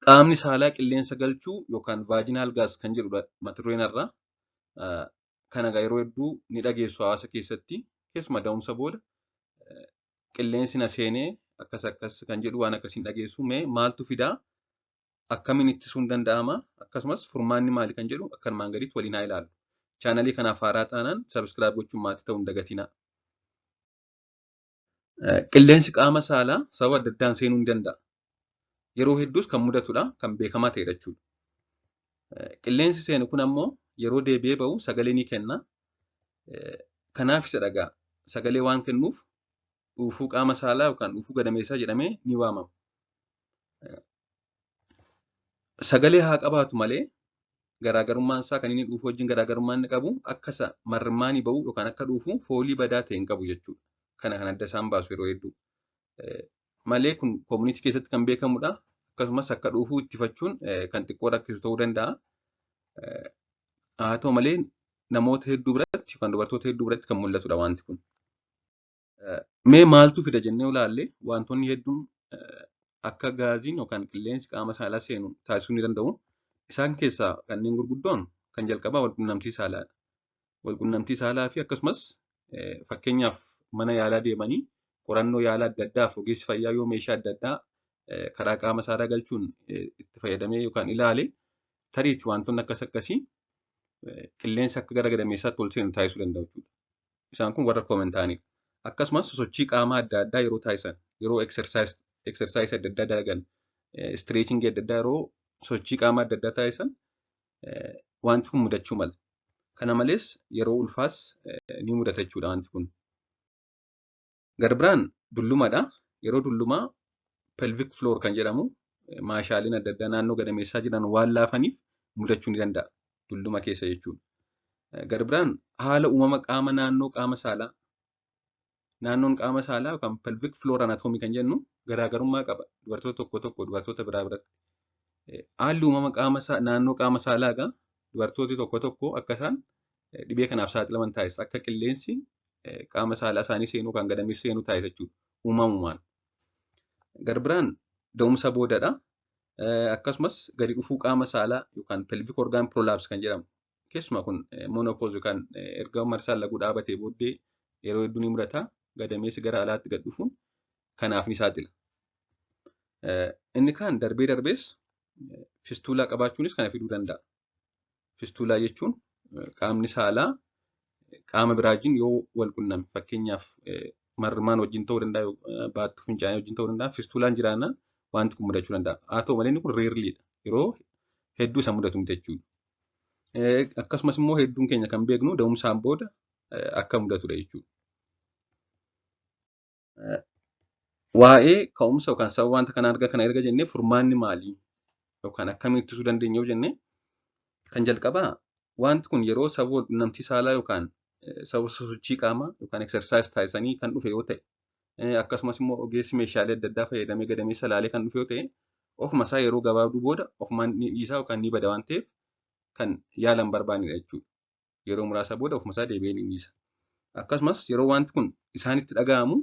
Qaamni saalaa qilleensa galchuu yookaan vaginal gas kan jedhudha mata dureen har'aa. Kana egaa yeroo hedduu ni dhageessu hawaasa keessatti, keessumaa da'umsa booda qilleensi na seenee akkas akkas kan jedhu waan akkasiin dhageessu. Mee maaltu fidaa? Akkamiin ittisuun danda'ama? Akkasumas furmaanni maali kan jedhu akka armaan gadiitti waliin haa ilaallu. Chaanalii kanaaf haaraa taanaan subscribe gochuun maatii ta'uu hin dagatinaa. Qilleensi qaama saalaa sababa adda addaan seenuu ni danda'a. Yeroo hedduus kan mudatudha, kan beekamaa ta'edha jechuudha. Qilleensi seenu kun ammoo yeroo deebi'ee ba'u sagalee ni kenna. Kanaaf isa dhagaa sagalee waan kennuuf dhuufuu qaama saalaa yookaan dhuufuu gadameessaa jedhamee ni waamama. Sagalee haa qabaatu malee garaagarummaan isaa kan inni dhuufuu wajjin garaagarummaan inni qabu akka isa marmaanii ba'u yookaan akka dhuufu foolii badaa ta'e hin qabu jechuudha. Kana kan adda isaan baasu yeroo hedduu. Malee kun koomunitii keessatti kan beekamudha. Akkasumas akka dhuufuu ittifachuun kan xiqqoo rakkisu ta'uu danda'a. Haa ta'u malee namoota hedduu biratti yookaan dubartoota hedduu biratti kan mul'atudha wanti kun. Mee maaltu fida jennee ilaalle, wantoonni hedduun akka gaaziin yookaan qilleensi qaama saalaa seenu taasisuu ni danda'u. Isaan keessaa kanneen gurguddoon kan jalqabaa walqunnamtii saalaadha. Walqunnamtii saalaa fi akkasumas fakkeenyaaf mana yaalaa deemanii qorannoo yaalaa adda addaaf ogeessi fayyaa yoo meeshaa adda addaa karaa qaama saalaa galchuun itti fayyadamee yookaan ilaale, tariitti wantoonni akkas akkasii qilleensi akka gara gadameessaatti ol seenu taasisuu danda'u jechuudha. Isaan kun warra common ta'anidha. Akkasumas sosochii qaamaa adda addaa yeroo taasisan, yeroo exercise adda addaa dalagan, stretching adda addaa, yeroo sochii qaamaa adda addaa taasisan wanti kun mudachuu mala. Kana malees yeroo ulfaas ni mudata jechuudha wanti kun. Gara biraan dullumadha. Yeroo dullumaa pelvic floor kan jedhamu maashaaleen adda addaa naannoo gadameessaa jiran waan laafaniif mudachuu ni danda'a. Dulluma keessa jechuudha. Gara biraan haala uumama qaama naannoo qaama saalaa. Naannoon qaama saalaa yookaan pelvic floor anatomy kan jennu garaagarummaa qaba. Dubartoota tokko tokko dubartoota biraa biratti. Haalli uumama qaama naannoo qaama saalaa egaa dubartooti tokko tokko akka isaan dhibee kanaaf saaxilaman taasisa. Akka qilleensi qaama saalaa isaanii seenuu kan gadameessa seenuu taasisa jechuudha. Uumamumaan. Gara biraan da'umsa boodadha. Akkasumas gadi dhufuu qaama saalaa yookaan pelvic organ prolapse kan jedhamu. Keessumaa kun menopause yookaan erga marsaan laguu dhaabatee booddee yeroo hedduu ni mudata. Gadameessi gara alaatti gad dhufuun kanaaf ni saaxila. Inni kaan darbee darbees fistuulaa qabaachuunis kana fiduu danda'a. Fistuulaa jechuun qaamni saalaa qaama biraa wajjin yoo wal qunname, fakkeenyaaf marmaan wajjin ta'uu danda'a, baattuu fincaanii wajjin ta'uu danda'a. Fistuulaan jiraannaan wanti kun mudachuu danda'a. Haa ta'u malee inni kun rarelyidha. Yeroo hedduu isa mudatu miti jechuudha. Akkasumas immoo hedduun keenya kan beeknu da'umsaan booda akka mudatudha jechuudha. Waa'ee ka'umsa yookaan sababa wanta kana arga kana erga jennee, furmaanni maali yookaan akkamiin ittisuu dandeenya yoo jenne, kan jalqabaa wanti kun yeroo sababa walqunnamtii saalaa yookaan sababa sosochii qaamaa yookaan exercise taasisanii kan dhufe yoo ta'e, akkasumas immoo ogeessi meeshaalee adda addaa fayyadamee gadameessa ilaalee kan dhufe yoo ta'e, ofuma isaa yeroo gabaabduu booda ofumaan ni dhiisaa yookaan ni bada waan ta'eef kan yaala hin barbaannedha jechuudha. Yeroo muraasa booda ofuma isaa deebi'ee ni dhiisa. Akkasumas yeroo wanti kun isaanitti dhaga'amu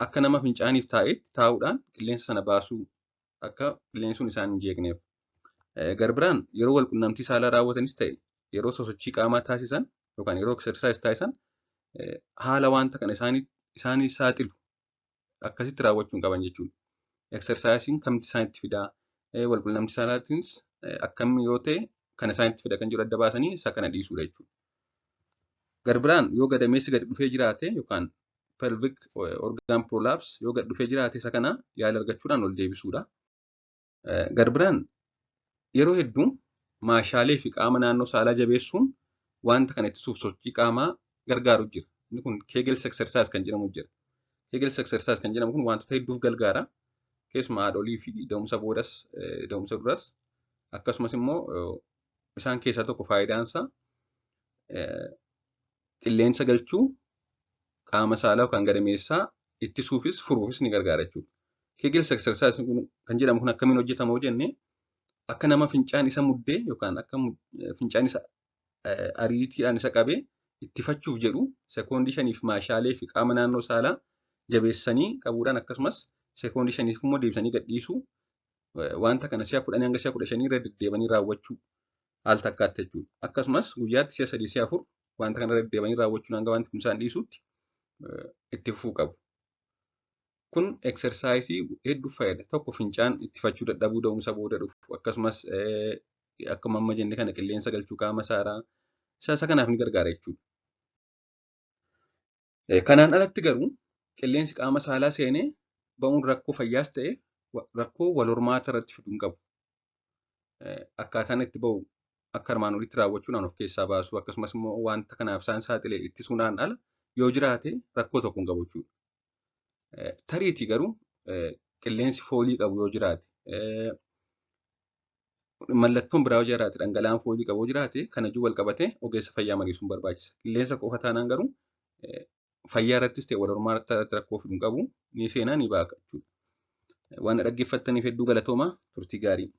akka nama fincaaniif taa'etti taa'uudhaan qilleensa sana baasuu, akka qilleensi sun isaan hin jeeqneef. Gara biraan yeroo walqunnamtii saalaa raawwatanis ta'e yeroo sosochii qaamaa taasisan yookaan yeroo exercise taasisan haala wanta kana isaanii saaxilu akkasitti raawwachuu hin qaban jechuudha. Exercisiin kamti isaanitti fidaa, walqunnamtii saalaatiinis akkam yoo ta'e kan isaanitti fida kan jiru adda baasanii isa kana dhiisuudha jechuudha. Gara biraan yoo gadameessi gadi dhufee jiraate yookaan pelvic organ prolapse yoo gad dhufee jiraate, isa kana yaala argachuudhaan ol deebisuudha. Gara biraan yeroo hedduu maashaalee fi qaama naannoo saalaa jabeessuun wanta kana ittisuuf sochii qaamaa gargaaru jira. Inni kun Kegel's exercise kan jedhamu jira. Kegel's exercise kan jedhamu kun wantoota hedduuf gargaara. Keessumaa haadholii fi da'umsa boodas, da'umsa duras, akkasumas immoo isaan keessaa tokko faayidaan isaa qilleensa galchuu qaama saalaa yookaan gadameessaa ittisuufis furuufis ni gargaara jechuudha. Kegel's exercise kan jedhamu kun akkamiin hojjetama yoo jenne, akka nama fincaan isa muddee yookaan akka fincaan isa ariitiidhaan isa qabee ittifachuuf jedhu sekoondii 5f maashaalee fi qaama naannoo saalaa jabeessanii qabuudhaan, akkasumas sekoondii 5f immoo deebisanii gadhiisuu. Wanta kana si'a 10 hanga si'a 15 irra deddeebanii raawwachuu al takkaatti jechuudha. Akkasumas guyyaatti si'a 3 si'a 4 wanta kana irra deddeebanii raawwachuun hanga wanti kun isaan dhiisutti itti fufuu qabu. Kun eksersaayisii hedduu fayyada. Tokko fincaan ittifachuu dadhabuu da'umsa booda dhufu, akkasumas akkuma amma jenne kana qilleensa galchuu qaama saalaa isa kanaaf ni gargaara jechuudha. Kanaan alatti garuu qilleensi qaama saalaa seenee ba'uun rakkoo fayyaas ta'e rakkoo wal hormaata irratti fiduu hin qabu. Akkaataan itti ba'u akka armaan olitti raawwachuudhaan of keessaa baasuu, akkasumas immoo wanta kanaaf isaan saaxile ittisuudhaan ala yoo jiraate rakkoo tokko hin qabu jechuudha. Tariitii garuu qilleensi foolii qabu yoo jiraate, mallattoon biraa yoo jiraate, dhangala'aan foolii qabu yoo jiraate, kana wajjin wal qabatee ogeessa fayyaa mariisuun barbaachisa. Qilleensa qofa taanaan garuu fayyaa irrattis ta'e wal hormaata irratti rakkoo fiduu hin qabu, ni seenaa ni ba'a jechuudha. Waan dhaggeeffattaniif hedduu galatoomaa, turtii gaarii.